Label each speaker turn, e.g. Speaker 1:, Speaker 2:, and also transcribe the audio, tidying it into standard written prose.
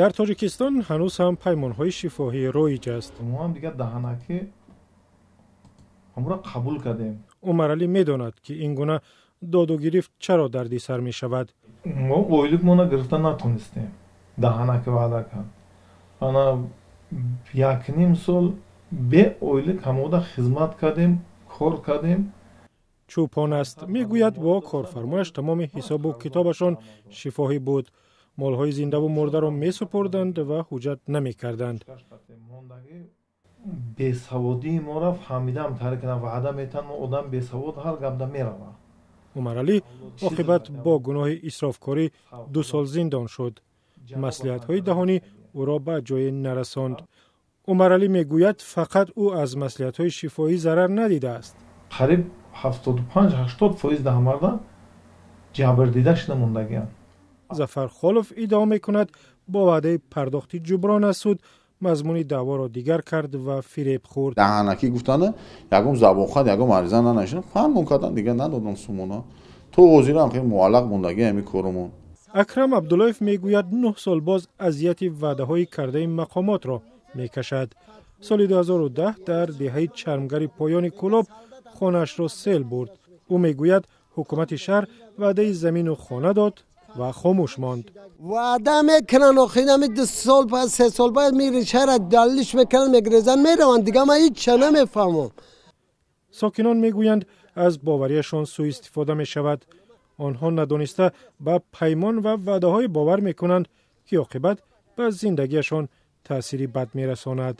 Speaker 1: Дар Тоҷикистон ҳанӯз ҳам паймонҳои шифоҳӣ роиҷ аст.
Speaker 2: Мо ҳам дигар даҳанакӣ ҳамуро қабул кардем.
Speaker 1: Умаралӣ медонад, ки ин гуна доду гирифт чаро дардисар мешавад.
Speaker 2: Мо ойликмона гирифта натонистем, даҳанаки ваъда кард. Ана 1,5 сол бе ойлик ҳамода хизмат кардем, кор кардем.
Speaker 1: Чӯпон аст. Мегӯяд, бо корфармояш тамоми ҳисобу китобашон шифоҳӣ буд. Молҳои зиндаву мурдаро месупурданд ва ҳуҷҷат намекарданд.
Speaker 2: Бесаводии моро фаҳмидам, тариқ кардам, ваъда метан, мо одам бесавод ҳар гапда меравад.
Speaker 1: Умаралӣ оқибат бо гуноҳи исрофкорӣ 2 сол зиндон шуд. Маслиҳатҳои даҳонӣ ӯро ба ҷое нарасонд. Умаралӣ мегӯяд, фақат ӯ аз маслиҳатҳои шифоҳӣ зарар надидааст.
Speaker 2: Қариб 75-80% даҳмарда ҷабрдида шуда мондагианд.
Speaker 1: Зафар Холов иддао мекунад, бо ваъдаи пардохти ҷуброн аз суд мазмуни даъворо дигар кард ва фиреб хӯрд.
Speaker 3: Даҳанакӣ гуфтанда ягон забонхат, ягон ариза нанавиштан, фаҳмон кардан, дигар надодам сумона. То ҳозирам хеле муаллақ мондагӣ ҳамин корумон.
Speaker 1: Акрам Абдуллоев мегӯяд, 9 сол боз азияти ваъдаҳои кардаи мақомотро мекашад. Соли 2010 дар деҳаи Чармгари поёни Кӯлоб хонаашро сел бурд. Ӯ мегӯяд, ҳукумати шаҳр ваъдаи замину хона дод ва хомӯш монд.
Speaker 4: Ваъда мекунанд, охир ҳамин 2 сол пас, 3 сол пас мери шаҳра далиш мекунанд, мегрезанд, мераванд. Дигар ман ҳеҷ ча намефаҳмам.
Speaker 1: Сокинон мегӯянд, аз боварияшон сӯистифода мешавад. Онҳо надониста ба паймон ва ваъдаҳое бовар мекунанд, ки оқибат ба зиндагиашон таъсири бад мерасонад.